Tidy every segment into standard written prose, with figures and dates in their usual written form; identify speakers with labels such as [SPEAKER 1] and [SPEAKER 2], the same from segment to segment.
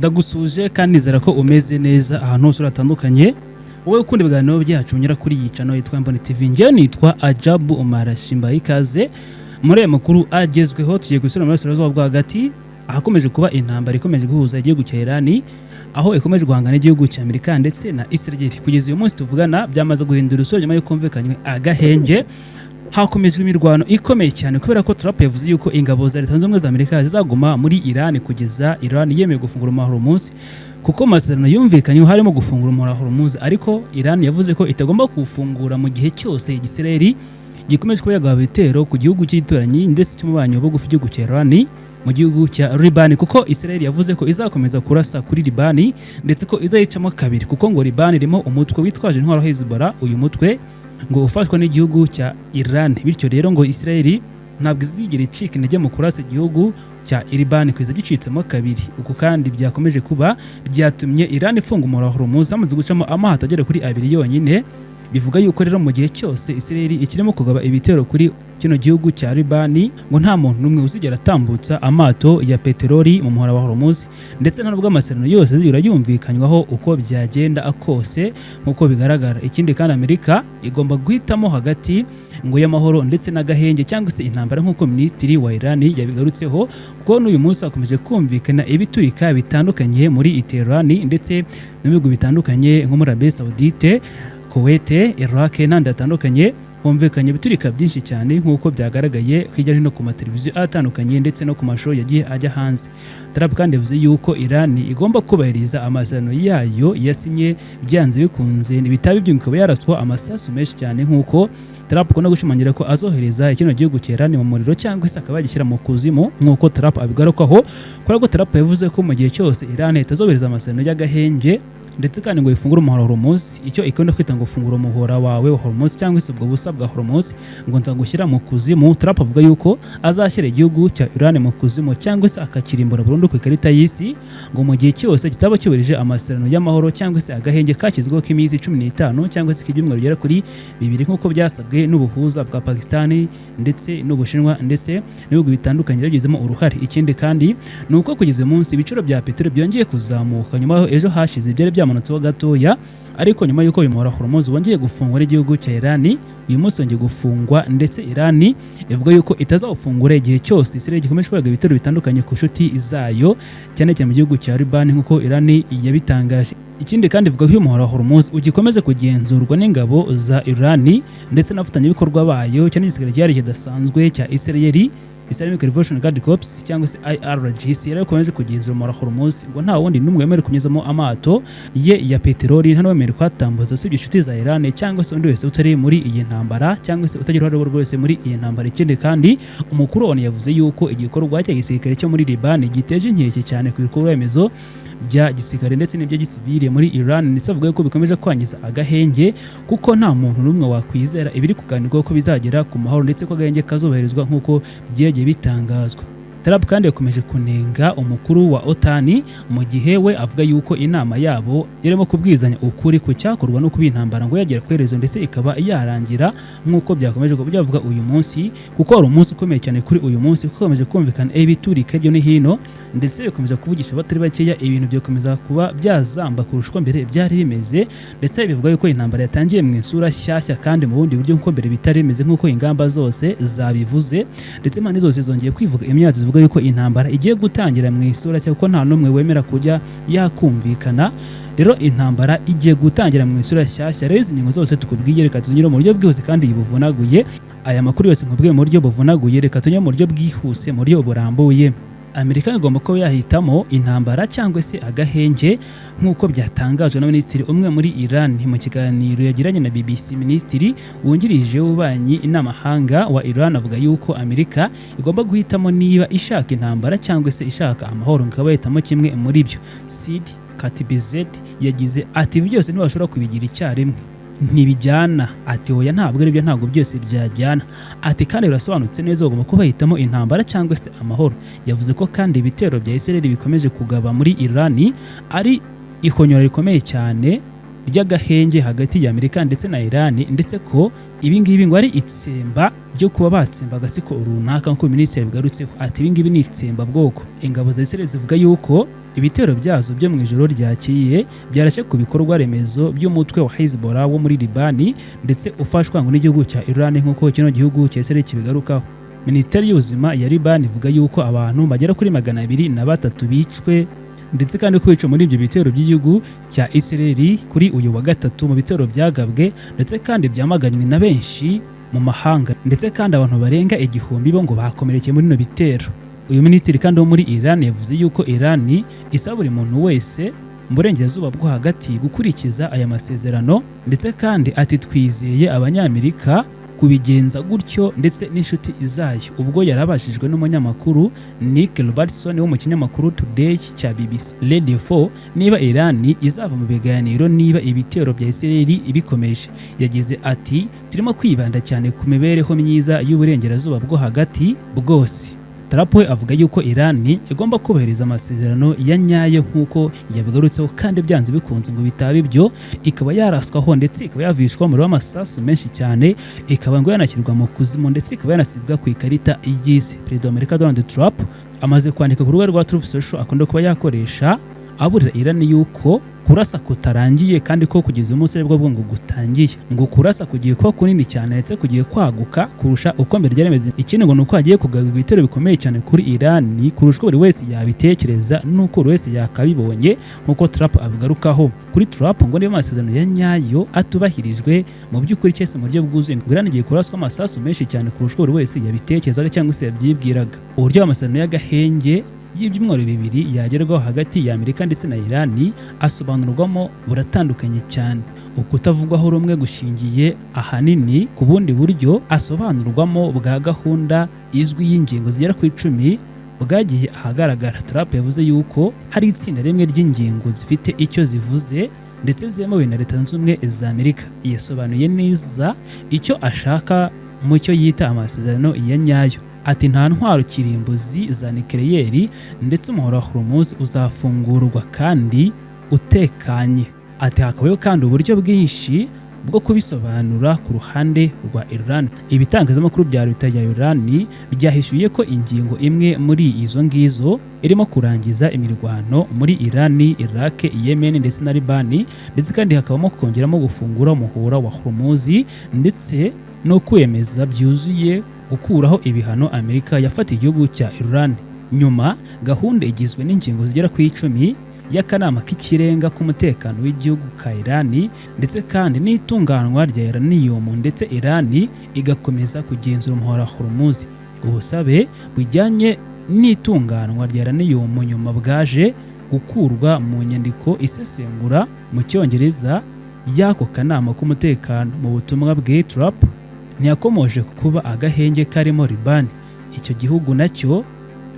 [SPEAKER 1] Ndagusuje kandi nizera ko umeze neza ahantu hose uratandukanye, wowe ukunda ibiganiro byacu unyura kuri iyi channel yitwa Mboni TV. Njyewe nitwa Ajabu Omar Shimba. Ikaze muri aya makuru agezweho. Tugiye gusubira muri Burasirazuba bwo Hagati, ahakomeje kuba intambara ikomeje guhuza igihugu cya Irani, aho ikomeje guhangana n'igihugu cya Amerika ndetse na Israel. Kugeza uyu munsi tuvugana, byamaze guhindura isura nyuma y'uko humvikanywe agahenge. Hakomejwe imirwano ikomeye cyane kubera ko Trump yavuze yuko ingabo za Leta Zunze Ubumwe za Amerika zizaguma muri Iran kugeza Iran yemeye gufungura umuhora Hormuz, kuko mu masezerano yumvikanye harimo gufungura umuhora Hormuz, ariko Iran yavuze ko itagomba kuwufungura mu gihe cyose Igisirayeli gikomeje kuba yagaba ibitero ku gihugu cy'igituranyi ndetse cy'umubanyi wa bugufi, igihugu cya Iran, mu gihugu cya Libani, kuko Israel yavuze ko izakomeza kurasa kuri Libani ndetse ko izayicamo kabiri, kuko ngo Libani irimo umutwe witwaje intwaro Hezbollah. Uyu mutwe ngo ufashwa n'igihugu cya Iran. Bityo rero ngo Israel ntabwo izigera icika intege mu kurasa igihugu cya Iran kugeza gicitsemo kabiri. Uko kandi byakomeje kuba byatumye Iran ifunga umuhora wa Hormuz, hamaze gucamo amato agera kuri abiri yonyine. Bivuga yuko rero mu gihe cyose Israel ikirimo kugaba ibitero kuri kino gihugu cya Libani, ngo nta muntu n'umwe uzigera atambutsa amato ya peteroli mu muhora wa Hormuz, ndetse nta nubwo amasezerano yose azigera yumvikanywaho uko byagenda kose nk'uko bigaragara. Ikindi kandi, Amerika igomba guhitamo hagati ngo y'amahoro ndetse n'agahenge cyangwa se intambara, nk'uko minisitiri wa Iran yabigarutseho, kuko n'uyu munsi hakomeje kumvikana ibiturika bitandukanye muri Iran ndetse no mu bihugu bitandukanye nko muri Arabie Saoudite, Kuwait, Iraq n'ahandi hatandukanye. Humvikanye ibiturika byinshi cyane nk'uko byagaragaye hirya no hino ku mateleviziyo atandukanye ndetse no ku mashusho yagiye ajya hanze. Trump kandi yavuze yuko Iran igomba kubahiriza amasezerano yayo yasinye byanze bikunze, bitaba ibyo ikaba yaraswa amasasu menshi cyane, nk'uko Trump akunda gushimangira ko azohereza kino gihugu cya Iran mu muriro cyangwa se akaba yagishyira mu kuzimu, nk'uko Trump abigarukaho, kubera ko Trump yavuze ko mu gihe cyose Iran itazobahiriza amasezerano y'agahenge ndetse kandi ngo ifungure umuhora wa Hormuz, icyo ikunda kwita ngo fungura umuhora wawe wa Hormuz cyangwa se ubwo busa bwa Hormuz, ngo nza gushyira mu kuzimu. Trump avuga yuko azashyira igihugu cya Iran mu kuzimu cyangwa se akakirimbura burundu ku ikarita y'isi, ngo mu gihe cyose kitaba cyubahirije amasezerano y'amahoro cyangwa se agahenge kashyizweho k'iminsi 15 cyangwa se k'ibyumweru bigera kuri 2, nk'uko byasabwe n'ubuhuza bwa Pakistani ndetse n'Ubushinwa ndetse n'ibihugu bitandukanye byagizemo uruhare. Ikindi kandi ni uko kugeza uyu munsi ibiciro bya peteroli byongeye kuzamuka nyuma y'aho ejo hashize byari byamanutseho gatoya, ariko nyuma y'uko uyu muhora Hormuz wongeye gufungwa n'igihugu cya Iran, uyu munsi wongeye gufungwa, ndetse Iran ivuga yuko itazawufungura igihe cyose Israel gikomeje kwega ibitero bitandukanye ku nshuti zayo, cyane cyane mu gihugu cya Liban, nk'uko Iran yabitangaje. Ikindi kandi, ivuga ko uyu muhora wa Hormuz ugikomeze kugenzurwa n'ingabo za Iran ndetse n'abafatanyabikorwa bayo, cyane igisirikare cyihariye kidasanzwe cya Israel, Islamic Revolution Guard Corps cyangwa se IRGC, yari ikomeje kugenzura umuhora wa Hormuz, ngo nta wundi n'umwe wemerewe kunyuzamo amato ye ya peteroli, nta n'uwemerewe kuhatambutsa usibye inshuti za Iran cyangwa se undi wese utari muri iyi ntambara cyangwa se utagira uruhare rwose muri iyi ntambara. Ikindi kandi, umukuru wa ONU yavuze yuko igikorwa cya gisirikare cyo muri Liban giteje inkeke cyane ku bikorwa remezo bya gisirikare ndetse n'ibya gisivile muri Iran, ndetse avuga ko bikomeje kwangiza agahenge, kuko nta muntu n'umwe wakwizera ibiri kuganirwaho ko bizagera ku mahoro ndetse ko agahenge kazubahirizwa nk'uko byagiye bitangazwa. Trump kandi yakomeje kunenga umukuru wa OTAN, mu gihe we avuga yuko inama yabo irimo kubwizanya ukuri ku cyakorwa no kuba intambara ngo yagera ku iherezo ndetse ikaba yarangira, nk'uko byakomeje byavuga uyu munsi, kuko wari umunsi ukomeye cyane kuri uyu munsi, kuko hakomeje kumvikana ibiturika hirya no hino ndetse bikomeza kuvugisha abatari bakeya. Ibintu byakomeza kuba byazamba kurusha uko mbere byari bimeze, ndetse bivuga yuko intambara yatangiye mu isura nshyashya kandi mu bundi buryo nk'uko mbere bitari bimeze, nk'uko ingamba zose zabivuze, ndetse impande zose zongeye kwivuga imyato zivuga yuko intambara igiye gutangira mu isura nshya, kuko nta n'umwe wemera kujya yakumvikana. Rero intambara igiye gutangira mu isura nshyashya. Rero izi ngingo zose tukubwiye, reka tuzinyure mu buryo bwihuse kandi buvunaguye. Aya makuru yose nkubwiye mu buryo buvunaguye, reka tunyure mu buryo bwihuse, mu buryo burambuye. Amerika igomba kuba yahitamo intambara cyangwa se agahenge, nk'uko byatangajwe na minisitiri umwe muri Iran mu kiganiro yagiranye na BBC. Minisitiri wungirije w'ububanyi n'amahanga wa Iran avuga yuko Amerika igomba guhitamo niba ishaka intambara cyangwa se ishaka amahoro, ngo ikaba yahitamo kimwe muri byo. Sid Khatibzadeh yagize ati: "Ibi byose ntibashobora kubigira icyarimwe, ntibijyana." Ati: "Oya, ntabwo aribyo, ntabwo byose byajyana." Ati: "Kandi birasobanutse neza, bagomba kuba bahitamo intambara cyangwa se amahoro." Yavuze ko kandi ibitero bya Israel bikomeje kugaba muri Iran ari ihonyora rikomeye cyane ry'agahenge hagati ya Amerika ndetse na Iran, ndetse ko ibi ngibi ngo ari itsemba ryo kuba batsemba agatsiko runaka, nk'uko minisitiri yabigarutseho. Ati: "Ibi ngibi ni itsembabwoko." Ingabo za Israel zivuga yuko Ibitero byazo byo mu ijoro ryakeye byarashe ku bikorwa remezo by'umutwe wa Hezbollah wo muri Libani, ndetse ufashwa ngo n'igihugu cya Iran, nk'uko kino gihugu cya Israel kibigarukaho. Minisiteri y'Ubuzima ya Libani ivuga yuko abantu bagera kuri 203 bicwe, ndetse kandi ko bicwe muri ibyo bitero by'igihugu cya Israel kuri uyu wa gatatu, mu bitero byagabwe ndetse kandi byamaganywe na benshi mu mahanga, ndetse kandi abantu barenga 1000 bo ngo bakomerekeye muri bino bitero. Uyu minisitiri kandi wo muri Iran yavuze yuko Iran isaba buri muntu wese mu Burengerazuba bwo Hagati gukurikiza aya masezerano, ndetse kandi ati: "Twizeye Abanyamerika kubigenza gutyo ndetse n'inshuti zayo." Ubwo yarabajijwe n'umunyamakuru Nick Robertson wo mu kinyamakuru Today cya BBC Radio 4 niba Iran izava mu biganiro niba ibitero bya Israel bikomeje, yagize ati: "Turimo kwibanda cyane ku mibereho myiza y'Uburengerazuba bwo Hagati bwose." Trump we avuga yuko Iran igomba kubahiriza amasezerano ya nyayo nk'uko yabigarutseho, kandi byanze bikunze ngo bitaba ibyo ikaba yaraswaho, ndetse ikaba yavishwa umuriro w'amasasu menshi cyane, ikaba ngo yanashyirwa mu kuzimu, ndetse ikaba yanasibwa ku ikarita y'isi. Perezida wa Amerika Donald Trump amaze kwandika ku rubuga rwa Truth Social akunda kuba yakoresha, aburira Iran yuko kurasa kutarangiye, kandi ko kugeza umunsi aribwo bwo ngo gutangiye, ngo kurasa kugiye kuba kunini cyane ndetse kugiye kwaguka kurusha uko mbere byari bimeze. Ikindi ngo ni uko hagiye kugabwa ibitero bikomeye cyane kuri Iran kurusha uko buri wese yabitekereza n'uko buri wese yakabibonye, nk'uko Trump abigarukaho. Kuri Trump, ngo niba amasezerano ya nyayo atubahirijwe mu by'ukuri cyese mu buryo bwuzuye, ngo Iran igiye kuraswa amasasu menshi cyane kurusha uko buri wese yabitekerezaga cyangwa se yabyibwiraga. Uburyo amasezerano y'agahenge y'ibyumweru 2 yagerwaho hagati ya Amerika ndetse na Iran asobanurwamo buratandukanye cyane. Ukutavugwaho rumwe gushingiye ahanini ku bundi buryo asobanurwamo bwa gahunda izwi y'ingingo zigera ku 10 bwagiye ahagaragara. Trump yavuze yuko hari itsinda rimwe ry'ingingo zifite icyo zivuze ndetse zemewe na Leta Zunze Ubumwe za Amerika. Yasobanuye neza icyo ashaka mu cyo yita amasezerano ya nyayo, ati: "Nta ntwaro kirimbuzi za nikeleyeri, ndetse umuhora wa Hormuz uzafungurwa kandi utekanye." Ati: "Hakabaho kandi uburyo bwinshi bwo kubisobanura ku ruhande rwa Iran." Ibitangazamakuru bya leta ya Iran byahishuye ko ingingo imwe muri izo ngizo irimo kurangiza imirwano muri Iran, Iraq, Yemen ndetse na Libani, ndetse kandi hakabamo kongeramo gufungura umuhora wa Hormuz, ndetse no kwemeza byuzuye gukuraho ibihano Amerika yafatiye igihugu cya Iran. Nyuma gahunda igizwe n'ingingo zigera ku 10 y'akanama k'ikirenga k'umutekano w'igihugu ka Iran, ndetse kandi n'itunganwa rya uranium, ndetse Iran igakomeza kugenzura umuhora Hormuz. Ubusabe bujyanye n'itunganwa rya uranium nyuma bwaje gukurwa mu nyandiko isesengura mu Cyongereza y'ako kanama k'umutekano. Mu butumwa bwe, Trump ntiyakomoje ku kuba agahenge karimo Libani, icyo gihugu nacyo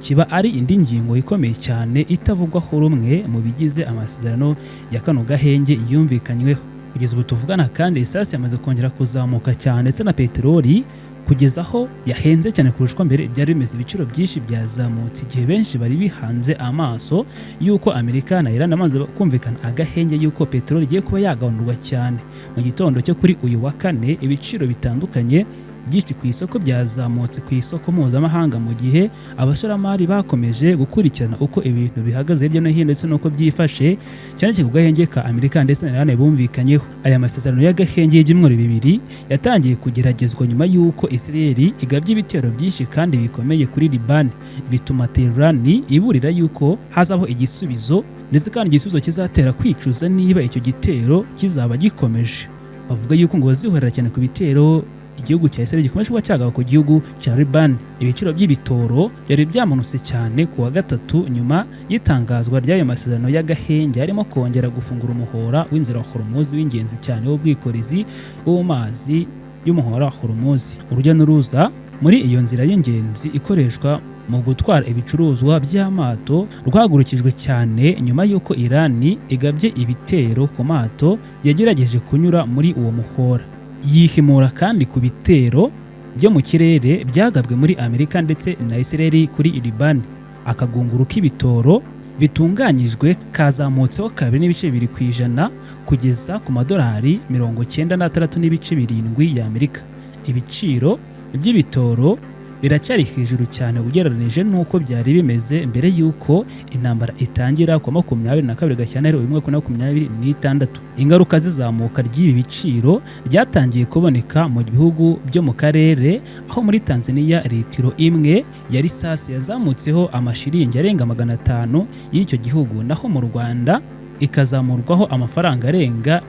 [SPEAKER 1] kiba ari indi ngingo ikomeye cyane itavugwaho rumwe mu bigize amasezerano ya kano gahenge yumvikanyweho. Kugeza ubu tuvugana kandi, esansi yamaze kongera kuzamuka cyane, ndetse na peteroli, kugeza aho yahenze cyane kurusha uko mbere byari bimeze. Ibiciro byinshi byazamutse igihe benshi bari bihanze amaso y'uko Amerika na Iran amaze kumvikana agahenge y'uko peteroli igiye kuba yagabanurwa cyane. Mu gitondo cyo kuri uyu wa kane, ibiciro bitandukanye byinshi ku isoko byazamutse ku isoko mpuzamahanga, mu gihe abashoramari bakomeje gukurikirana uko ibintu bihagaze hirya no hino ndetse n'uko byifashe, cyane cyane ku gahenge ka Amerika ndetse na Iran bumvikanyeho. Aya masezerano y'agahenge y'ibyumweru 2 yatangiye kugeragezwa nyuma y'uko Israel igabye ibitero byinshi kandi bikomeye kuri Liban, bituma Tehran iburira y'uko hazabaho igisubizo, ndetse kandi igisubizo kizatera kwicuza niba icyo gitero kizaba gikomeje. Bavuga yuko ngo bazihorera cyane ku bitero igihugu cya Israel gikomeje kuba cyagaba ku gihugu cya Liban. Ibiciro by'ibitoro byari byamanutse cyane ku wa gatatu nyuma y'itangazwa ry'ayo masezerano y'agahenge harimo kongera gufungura umuhora w'inzira wa Hormuz w'ingenzi cyane w'ubwikorezi bwo mu mazi y'umuhora wa Hormuz. Urujya n'uruza muri iyo nzira y'ingenzi ikoreshwa mu gutwara ibicuruzwa by'amato rwahagurukijwe cyane nyuma y'uko Iran igabye ibitero ku mato yagerageje kunyura muri uwo muhora. Yihimura kandi ku bitero byo mu kirere byagabwe muri Amerika ndetse na Israel kuri Liban. Akagunguru k'ibitoro bitunganyijwe kazamutseho 2.2% kugeza ku madolari 96.7 y'Amerika. Ibiciro by'ibitoro biracyari hejuru cyane ugereranije n'uko byari bimeze mbere y'uko intambara itangira ku wa 22 Gashyantare uyu mwaka wa 2026. Ingaruka z'izamuka ry'ibi biciro ryatangiye kuboneka mu bihugu byo mu karere, aho muri Tanzania litiro imwe ya lisansi yazamutseho amashiringi arenga 500 y'icyo gihugu, naho mu Rwanda ikazamurwaho amafaranga arenga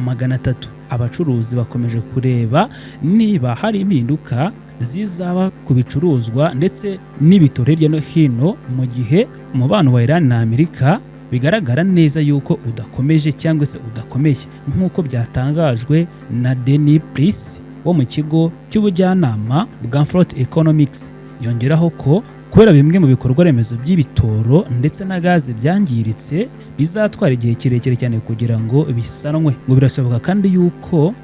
[SPEAKER 1] 300. Abacuruzi bakomeje kureba niba hari impinduka zizaba ku bicuruzwa ndetse n'ibitoro hirya no hino, mu gihe umubano wa Iran na Amerika bigaragara neza yuko udakomeje cyangwa se udakomeye, nk'uko byatangajwe na Denis Pryce wo mu kigo cy'ubujyanama bwa Float Economics. Yongeraho ko kubera bimwe mu bikorwa remezo by'ibitoro ndetse na gaze byangiritse, bizatwara igihe kirekire cyane kugira ngo bisanwe. Ngo birashoboka kandi yuko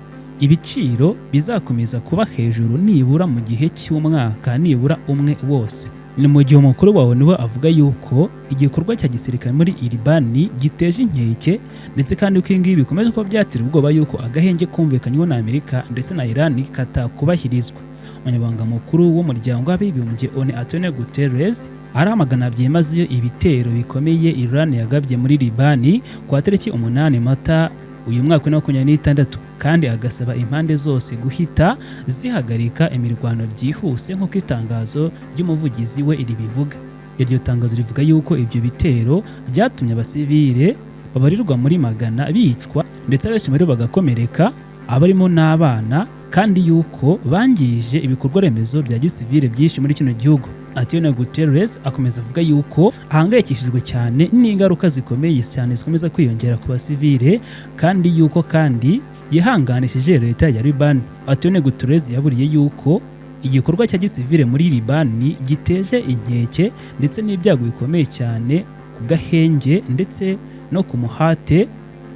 [SPEAKER 1] ibiciro bizakomeza kuba hejuru nibura mu gihe cy'umwaka nibura umwe wose. Ni mu gihe umukuru wawe niwe avuga yuko igikorwa cya gisirikare muri Libani giteje inkeke, ndetse kandi ko ibi ngibi bikomeje kuba byatera ubwoba yuko agahenge kumvikanyweho na Amerika ndetse na Iran katakubahirizwa. Umunyamabanga mukuru w'Umuryango w'Abibumbye ONU, Antonio Guterres, aramagana byimazeyo ibitero bikomeye Iran yagabye muri Libani ku wa tariki 8 Mata uyu mwaka wa 2026, kandi agasaba impande zose guhita zihagarika imirwano byihuse, nk'uko itangazo ry'umuvugizi we ribivuga. Iryo tangazo rivuga yuko ibyo bitero byatumye abasivile babarirwa muri magana bicwa, ndetse abenshi muri bo bagakomereka, abarimo n'abana, kandi yuko bangije ibikorwa remezo bya gisivile byinshi muri kino gihugu. Antonio Guterres akomeza avuga yuko ahangayikishijwe cyane n'ingaruka zikomeye cyane zikomeza kwiyongera ku basivile, kandi yuko kandi yihanganishije leta ya Liban. Antonio Guterres yaburiye yuko igikorwa cya gisivile muri Liban giteje inkeke ndetse n'ibyago bikomeye cyane ku gahenge ndetse no ku muhate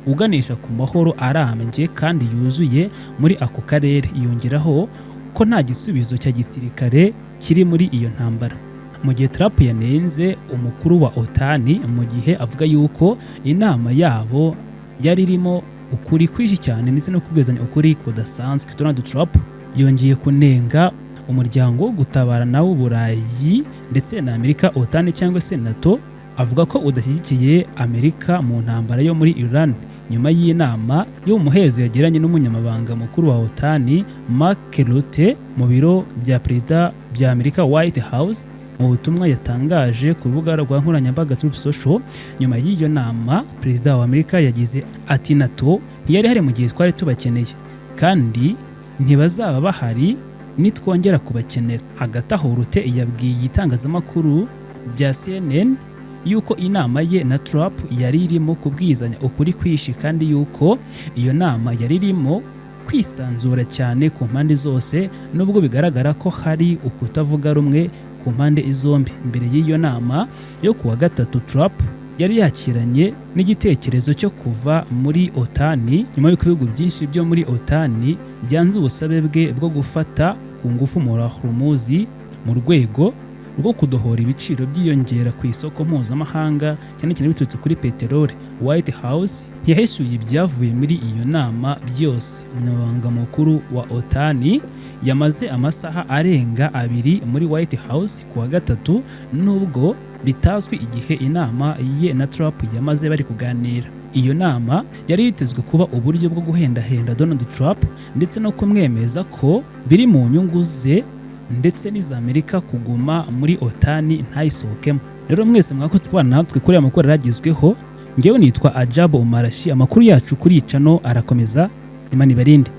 [SPEAKER 1] uganisha ku mahoro arambye kandi yuzuye muri ako karere. Yongeraho ko nta gisubizo cya gisirikare kiri muri iyo ntambara. Mu gihe Trump yanenze umukuru wa OTAN mu gihe avuga yuko inama yabo yari irimo ukuri kwinshi cyane ndetse no kubwizanya ukuri kudasanzwe, Donald Trump yongeye kunenga umuryango wo gutabarana w'Uburayi ndetse na Amerika, OTAN cyangwa se NATO, avuga ko udashyigikiye Amerika mu ntambara yo muri Iran. Nyuma y'inama yo mu muhezo yagiranye n'umunyamabanga mukuru wa OTAN, Mark Rutte, mu biro bya perezida bya Amerika, White House, mu butumwa yatangaje ku rubuga rwa nkoranyambaga Truth Social nyuma y'iyo nama, perezida wa Amerika yagize ati: "NATO ntiyari ihari mu gihe twari tubakeneye, kandi ntibazaba bahari nitwongera kubakenera." Hagati aho, Rutte yabwiye itangazamakuru rya CNN yuko inama ye na Trump yari irimo kubwizanya ukuri kwinshi, kandi yuko iyo nama yari irimo kwisanzura cyane ku mpande zose, nubwo bigaragara ko hari ukutavuga rumwe ku mpande zombi. Mbere y'iyo nama yo kuwa gatatu, Trump yari yakiranye n'igitekerezo cyo kuva muri OTAN nyuma y'uko ibihugu byinshi byo muri OTAN byanze ubusabe bwe bwo gufata ku ngufu Hormuz mu rwego rwo kudohora ibiciro byiyongera ku isoko mpuzamahanga, cyane cyane biturutse kuri peteroli. White House ntiyahishuye ibyavuye muri iyo nama byose. Umunyamabanga mukuru wa OTAN yamaze amasaha arenga 2 muri White House ku wa gatatu, nubwo bitazwi igihe inama ye na Trump yamaze bari kuganira. Iyo nama yari yitezwe kuba uburyo bwo guhendahenda Donald Trump ndetse no kumwemeza ko biri mu nyungu ze ndetse n'iza Amerika kuguma muri OTAN ntayisohokemo. Rero mwese mwakoze kubana natwe kuri aya makuru yaragezweho. Ngewe nitwa Ajabu Umarashi. Amakuru yacu kuri iyi channel arakomeza. Imana ibarinde.